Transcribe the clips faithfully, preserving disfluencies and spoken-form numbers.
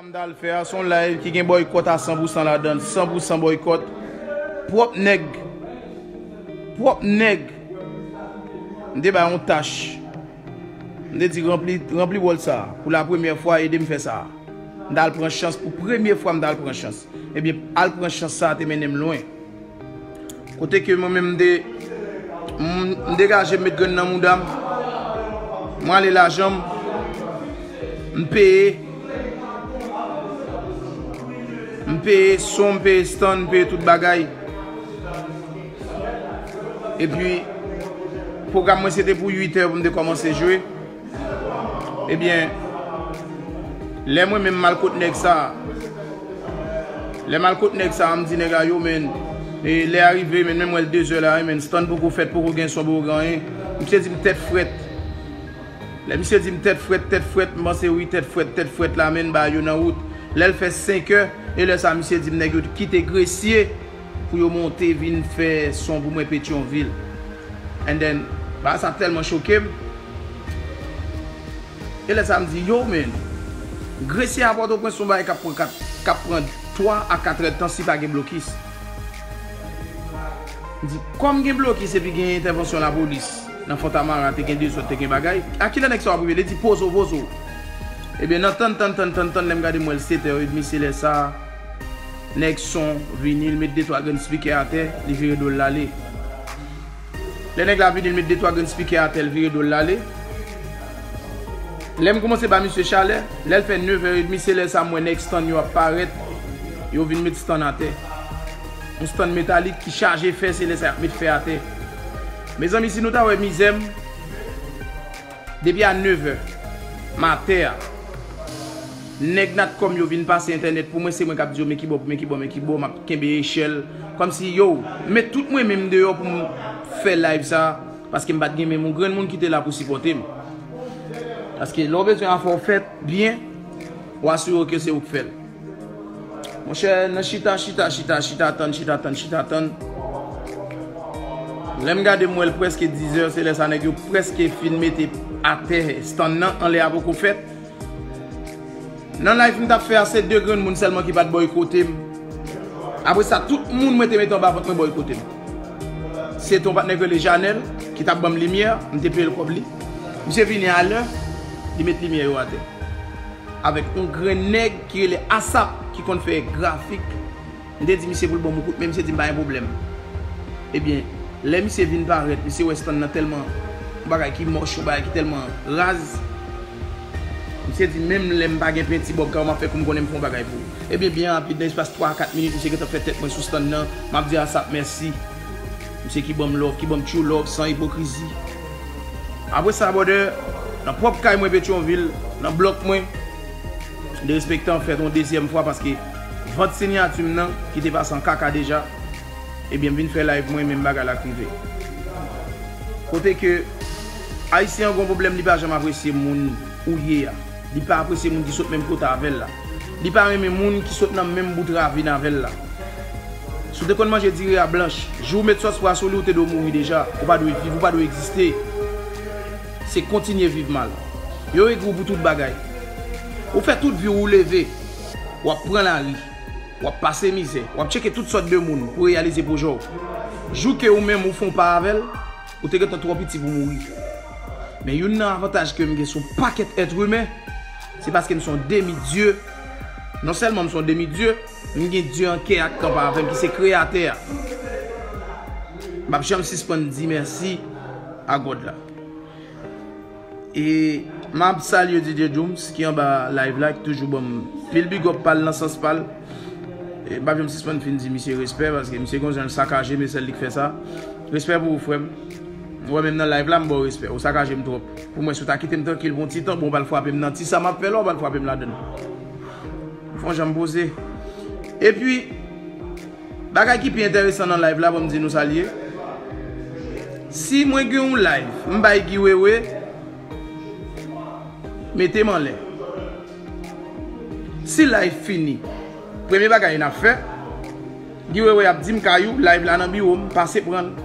M t al fè a, se yon live ki gen bòykòt a san pou san ladan l, san pou san bòykòt. Pwòp nèg. Pwòp nèg. M te bay yon tach. M te di, ranpli, ranpli wòl sa a. Pou la premyè fwa, ede m fè sa a. M t al pran chans, pou premye fwa m t al pran chans. Ebyen, al pran chans sa a te mennen m lwen. Kote ke mwen menm m de, m, m degaje m met grenn nan mouda m. Mwen ale lajan m. M peye. M peye son, m peye stand, m peye tout bagay. Epi, pwogram mwen se te pou uit è pou m te kòmanse jwe. Ebyen, lè mwen menm m al kot nèg sa a, lè m al kot nèg sa a, m di nèg la, yo, men, e lè a rive, men, men m wè l de zè la, men, stand poko fèt, poko gen son, poko gen anyen. Misye di m tèt frèt. Lè misye di m tèt frèt, tèt frèt, m panse wi, tèt frèt, tèt frèt la, men, bagay yo nan wout. Lè l fè senk è, e lè sa a, misye di m nèg yo kite Gresye pou yo monte vin fè son pou mwen Petyonvil. And then, bagay sa tèlman choke m. E lè sa a m di, yo, men, Gresye a Pòtoprens se yon bagay k ap pran kat, k ap pran twa a kat èdtan si pa gen blokis. M di, kòm gen blokis epi gen entèvansyon lapolis nan Fontamara, te gen dezòd, te gen bagay, a kilè nèg sa yo ap rive? Li di, poze w, poze w. Ebyen, nan tann, tann, tann, tann, tann, lè m gade m wè l sèt è edmi, se lè sa a, nèg son vini, l met de twa grenn spikè atè, li vire do l l ale. Lè nèg la vini, l met de twa grenn spikè atè, l vire do l l ale. Lè m kòmanse ba misye chalè, lè l fè nèf è edmi, se lè sa a m wè nèg stand yo ap parèt, yo vin met stand atè. Yon stand metalik ki chaje fè, se lè sa y ap met fè atè. Mezanmi, si nou ta wè mizè m, depi a nèf è maten a, nèg Natcom yo vin pase entènèt pou mwen, se mwen k ap di yo, men kibò, men kibò, men kibò, m ap kenbe echèl. Kòmsi, yo, met tout mwen menm deyò pou m fè live sa, paske m pa t gen menm yon grenn moun ki te la pou sipòte m. Paske lè w bezwen afè w fèt byen, w asire w ke se ou k fè l. Monchè, nan chita, chita, chita, chita tann, chita tann, chita tann. Lè m gade, m wè l prèske diz è, se lè sa nèg yo prèske fin mete atè stand nan, anlè a poko fèt. Nan live m t ap fè a, se de grenn moun sèlman ki pa t bòykote m. Apre sa, tout moun mwen te mete anba vant mwen bòykote m. Se te yon patnè k rele Janèl, ki t ap ban m limyè, m te peye l kòb li. Misye vini a lè, li met limyè yo atè. Avèk yon grenn nèg ki rele Asap, ki konn fè grafik. M te di misye pou l ban m yon kout men, misye di m pa gen pwoblèm. Ebyen, lè misye vin parèt, misye wè stand nan tèlman, yon bagay ki mòch, yon bagay ki tèlman raz. Misye di, menm lè m pa gen penti bòb kay ou, m ap fè kou m konnen m fè yon bagay pou ou. Ebyen, byen rapid, nan espas twa a kat minit, misye gentan fè tèt mwen sou stand nan, m ap di Asap mèsi. Misye ki ban m love, ki ban m true love, san ipokrizi. Apre sa, brother, nan pwòp kay mwen Petyonvil, nan blòk mwen, derespektan fèt yon dezyèm fwa paske vant sinyati m nan, ki te pase an kaka deja, ebyen, m vin fè live mwen, menm bagay la k rive. Kote ke Ayisyen an gon pwoblèm, li pa janm apresye moun ou ye a. Li pa apresye moun ki sot menm kote avè l la. Li pa renmen moun ki sot nan menm bout ravin avè l la. Si w te konn manje diri a blanch, jou w met sòs pwa sou li, ou te dwe mouri deja. Ou pa dwe viv, ou pa dwe egziste. Se kontinye viv mal. Yo egri w pou tout bagay. Ou fè tout vi w, ou leve, w ap pran lari, w ap pase mizè, w ap tcheke tout sòt de moun pou reyalize pwojè w. Jou ke ou menm ou fè yon pa avè l, ou te gentan twò piti pou mouri. Men youn nan avantaj ke m gen sou pakèt èt imen, se paske m se yon demi dye. Non sèlman m se yon demi dye, men m gen Dye an kè a k kanpe avè m, ki se Kreyatè a. M p ap janm sispann di mèsi a God la. E m ap salye D J Dooms ki anba live la, ki toujou ban m pil big up pa l nan sans pa l. E m p ap janm sispann fin di misye respè, paske misye gon jan l sakaje m, e sèl li k fè sa. Respè pou ou, frè m. Ou wè, menm nan live la, m ba w respè. Ou sakaje m twòp. Pou mwen, si w ta kite m trankil pou yon ti tan, bon, w pral frape m nan ti sa m ap fè la, w pral frape m ladan l. Fò jan m poze. Epi, bagay ki pi enteresan nan live la, ban m di nou sa l ye. Si mwen gen yon live, m bay Guy Wewe, mete m anlè. Si live fini, premye bagay n ap fè, Guy Wewe ap di m, Kayou, live la nan biwo m, pase pran l.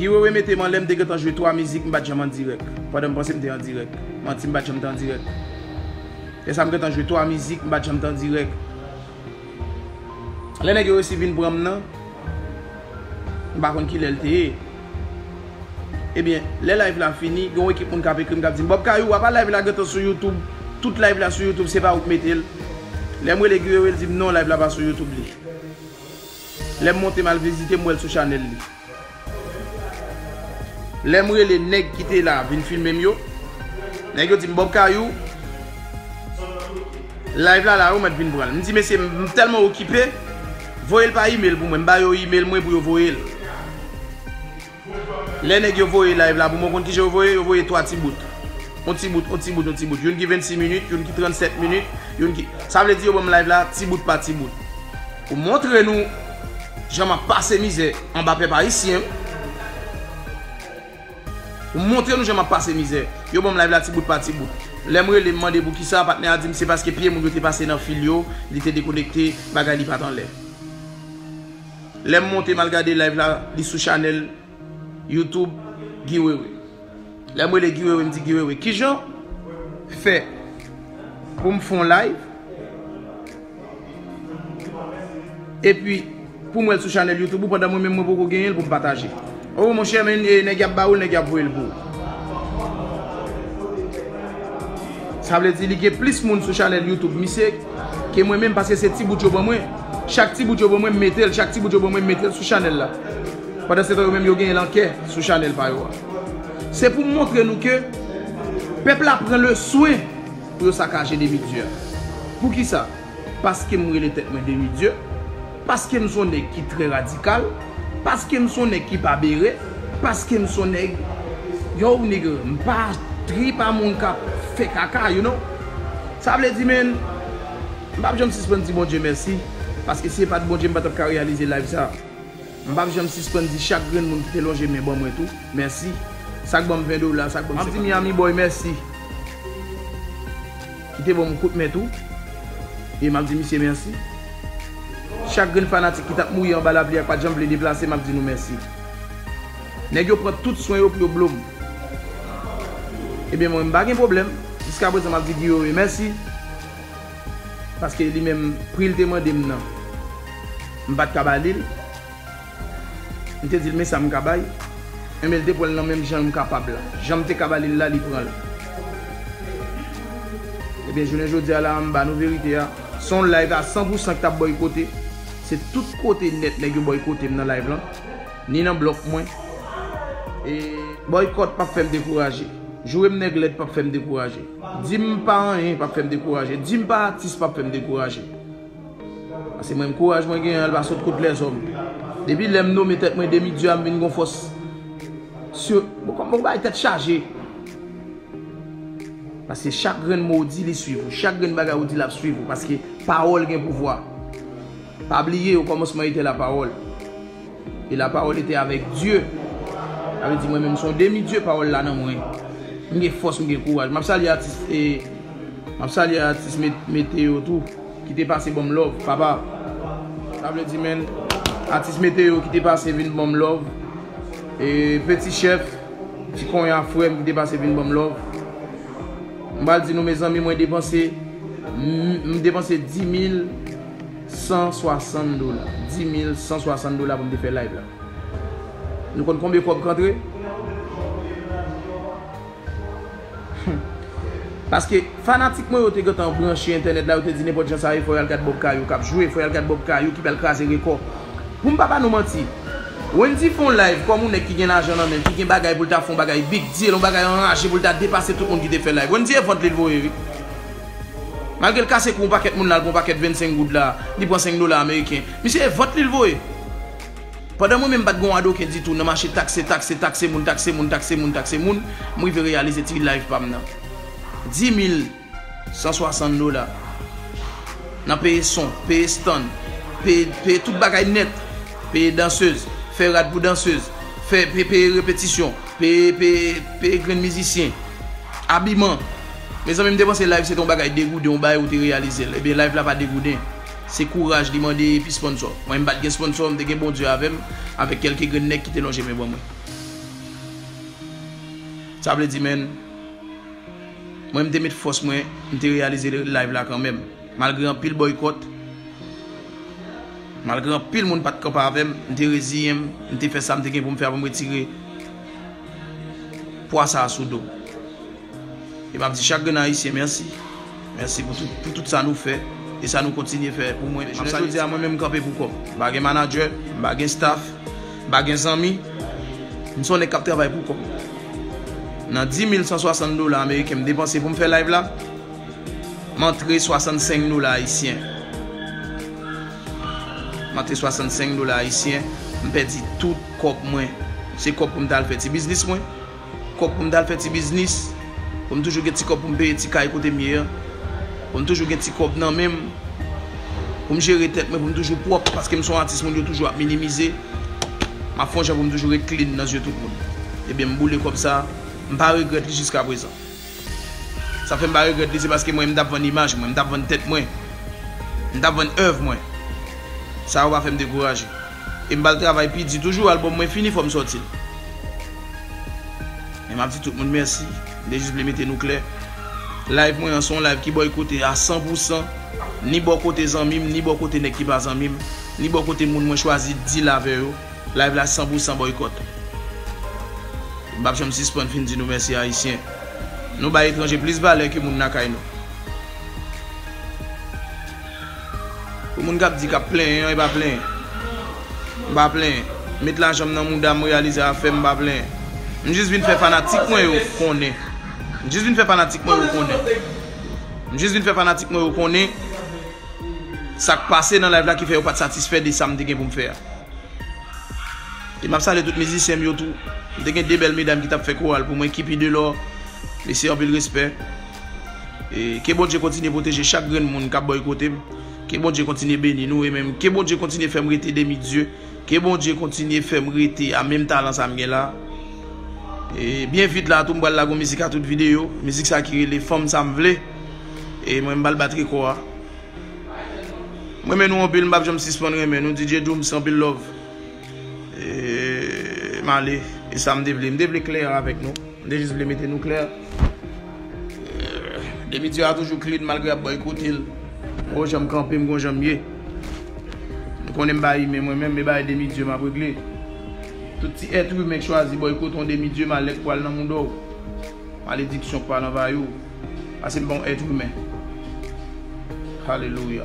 Guy Wewe mete m anlè, m te gentan jwe twa mizik, m pa t janm an dirèk. Pandan m panse m te an dirèk. Manti, m pa t janm te an dirèk. Lè sa m gentan jwe twa mizik, m pa t janm te an dirèk. Lè nèg yo resi vin pran m nan, m pa konn kilè l te ye. Ebyen, lè live la fini, gen yon ekip moun k ap ekri m, k ap di m, "Bob Kayou, apa live la gentan sou YouTube? Tout live la sou YouTube, se pa ou k mete l?" Lè m rele Guy Wewe, l di m, "Non, live la pa sou YouTube li." Lè m monte, m al vizite, m wè l sou chanèl li. Lè m rele nèg ki te la vin filme m yo, nèg yo di m, "Bob Kayou, live la la, ou mèt vin pran l." M di, "Mesye, m, m tèlman okipe, voye l pa email pou mwen." M ba yo email mwen pou yo voye l. Lè nèg yo voye live la pou mwen, ou konn kijan yo voye? Yo voye twa ti bout. On ti bout, on ti bout, on ti bout. Youn ki vennsis minit, youn ki trannsèt minit, youn ki, sa vle di yo ban m live la ti bout pa ti bout. Pou montre nou jan m ap pase mizè anba pèp ayisyen. Pou montre nou jan m ap pase mizè. Yo ban m live la ti bout pa ti bout. Lè m rele, m mande pou kisa, patnè a di m se paske pye moun yo te pase nan fil yo, li te dekonekte, bagay li pa t anlè. Lè m monte, m al gade live la, li sou chanèl YouTube Guy Wewe. Lè m rele Guy Wewe, m di, "Guy Wewe, kijan fè pou m fè yon live epi pou m wè l sou chanèl YouTube ou pandan mwen menm mwen poko genyen l pou m pataje?" Oh, monchè, men, e, nèg y ap ba ou l, nèg y ap voye l pou ou. Sa vle di li gen plis moun sou chanèl YouTube misye ke mwen menm, paske se ti bout yo ban mwen. Chak ti bout yo ban mwen, m mete l. Chak ti bout yo ban mwen, m mete l sou chanèl la. Pandan se tan, yo menm yo genyen l an kè sou chanèl pa yo a. Se pou m montre nou ke pèp la pran le swen pou yo sakaje Demi Dieu. Poukisa? Paske m rele tèt mwen Demi Dieu, paske m se yon nèg ki trè radikal, paske m se yon nèg ki pa bere, paske m se yon nèg, yo, nèg, m pa trip a moun k ap fè kaka, you know. Sa vle di, men, m p ap janm sispann di Bondye mèsi, paske si se pa t Bondye, m pa t ap ka reyalize live sa. M p ap janm sispann di chak grenn moun ki te lonje men ban mwen tou, mèsi. Sa k ban m ven dola, sa k ban m... M ap di Miami Boy mèsi. Ki te ban m kout men tou. E m ap di misye mèsi. Chak grenn fanatik ki t ap mouri anba lapli a, k pa t janm vle deplase, m ap di nou mèsi. Nèg yo pran tout swen yo pou yo blo m. Ebyen, mwen, m pa gen pwoblèm. Jiskaprezan, m ap di Guy Wewe mèsi. Paske li menm, pri l te mande m nan, m pa t ka ba li l. M te di l, "Men sa m ka bay." Enben, l te pran l nan menm jan m kapab la. Jan m te ka ba li l la, li pran l. Ebyen, jounen jodi a la, m ba nou verite a. Se yon live a san pou san ki t ap bòykote. Se tout kote nèt nèg yo bòykote m nan live lan. Ni nan blòk mwen. E bòykòt p ap fè m dekouraje. Joure m nèg lèd p ap fè m dekouraje. Di m pa anyen p ap fè m dekouraje. Di m pa atis p ap fè m dekouraje. Paske mwen, kouraj mwen genyen an, l pa sot kot lèzòm. Depi lè m nome tèt mwen Demi Dieu a, m vin gon fòs. Sou, bon, kòm yon bagay tèt chaje. Paske chak grenn mo ou di, li swiv ou. Chak grenn bagay ou di, l ap swiv ou. Paske pawòl gen pouvwa. Pa bliye, au commencement était la parole. Et la parole était avec Dieu. Sa vle di mwen menm se yon Demi Dieu, pawòl la nan mwen. M gen fòs, m gen kouraj. M ap salye atis, e, m ap salye atis Met-, Meteo tou, ki te pase ban m love, papa. Sa vle di, men, atis Meteo ki te pase vin ban m love. E, Peti Chèf, Ti Konya frè m ki te pase vin ban m love. M pral di nou, mezanmi, mwen depanse, m, m depanse dis mil san swasann dola. Dis mil san swasann dola pou m te fè live la. Nou konn konbyen kòb k antre? Paske fanatik mwen yo te gentan branche entènèt la, yo te di nenpòt jan sa ye, fò y al gad Bob Kayou k ap jwe, fò y al gad Bob Kayou ki pral kraze rekò. Pou m pa ba nou manti, Wendy fè yon live kòm yon nèg ki gen lajan nan men l, ki gen bagay pou l ta fè yon bagay big deal, yon bagay anraje pou l ta depase tout moun ki te fè live. Wendy e vant li l voye, wi. Malgre l kase kou yon pakèt moun la, l pran yon pakèt vennsenk goud la, li pran senk dola ameriken. Misye e vant li l voye. Pandan mwen menm m pa t gen yon adoken ditou nan mache takse, takse, takse moun, takse moun, takse moun, takse moun, m rive reyalize ti live pa m nan. Dis mil san swasann dola. Nan peye son, peye stand, peye, peye tout bagay nèt, peye dansez, fè rad pou dansez, fè, pe-, peye repetisyon, peye, peye, peye grenn mizisyen, abiman. Mezanmi, m te panse live se te yon bagay degouden, yon bagay ou te reyalize l. Ebyen, live la pa degouden. Se kouraj li mande epi sponsò. Mwen, m pa t gen sponsò, m te gen Bondye avè m, avèk kèlke grenn nèg ki te lonje men ban mwen. Sa vle di, menn, mwen, m te met fòs mwen, m te reyalize live la kanmenm. Malgre anpil bòykòt, malgre anpil moun pa t kanpe avè m, m te reziyen m, m te fè sa m te gen pou m fè a pou m retire pwa sa a sou do m. E m ap di chak grenn Ayisyen mèsi. Mèsi pou tout, pou tout sa nou fè e sa nou kontinye fè pou mwen. Jounen jodi a, mwen menm, m kanpe pou kò m. M pa gen manadjè, m pa gen staff, m pa gen zanmi. M se yon nèg k ap travay pou kò m. Nan dis mil san swasann dola ameriken m depanse pou m fè live la, m antre swasannsenk dola ayisyen. M antre swasannsenk dola ayisyen, m pèdi tout kòb mwen. Se kòb pou m t al fè ti biznis mwen, kòb pou m t al fè ti biznis, pou m toujou gen ti kòb pou m peye ti kay kote m ye an, pou m toujou gen ti kòb nan men m, pou m jere tèt mwen, pou m toujou pwòp, paske m se yon atis moun yo toujou ap minimize. M ap fè yon jan pou m toujou ret clean nan zye tout moun. Ebyen, m boule kòb sa, m pa regrèt li jiskaprezan. Sa fè m pa regrèt li, se paske mwen, m t ap vann imaj mwen, m t ap vann tèt mwen, m t ap vann èv mwen. Sa yo pa fè m dekouraje. E m pral travay pi di toujou, albòm mwen fini, fò m sòti l. Men m ap di tout moun mèsi. M te jis vle mete nou klè. Live mwen an se yon live ki bòykote a san pou san, ni bò kote zanmi m, ni bò kote nèg ki pa zanmi m, ni bò kote moun mwen chwazi deal avè yo. Live la san pou san bòykòt. M p ap janm sispann fin di nou mèsi, Ayisyen. Nou bay etranje plis valè ke moun lakay nou. Pou moun k ap di, k ap plenyen an, e pa plenyen. M pa plenyen. Met lajan m nan mouda m, reyalize afè m, m pa plenyen. M jis vin fè fanatik mwen yo konnen. M jis vin fè fanatik mwen yo konnen. M jis vin fè fanatik mwen yo konnen sa k pase nan live la ki fè yo pa t satisfè de sa m te gen pou m fè a. E m ap salye tout mizisyen m yo tou. M te gen de bèl medam ki t ap fè koral pou mwen, Kipi Delò. Mesye, anpil respè. E ke Bondye kontinye pwoteje chak grenn moun k ap bòykote m. Ke Bondye kontinye beni nou e menm ke Bondye kontinye fè m rete demi dye. Ke Bondye kontinye fè m rete a menm talan sa m gen la. E byen vit la tou, m pral lage yon mizik a tout videyo. Mizik sa ki rele Fanm sa m vle. E mwen, m pral bat rekò a. M renmen nou anpil, m p ap janm sispann renmen nou. D J Dooms, anpil love. E, m ale. E sa m te vle. M te vle klè avèk nou. M te jis vle mete nou klè. E, Demi Dye a toujou clean malgre y ap bòykote l. M gon jan m kanpe, m gon jan m ye. Nou konnen m pa imen mwen menm, men bagay Demi Dye m ap regle. Tout ti èt imen k chwazi bòykote yon Demi Dye, malèk pral nan mouda w. Malediksyon k pa nan vay ou. Pase m pa yon èt imen. Alelouya.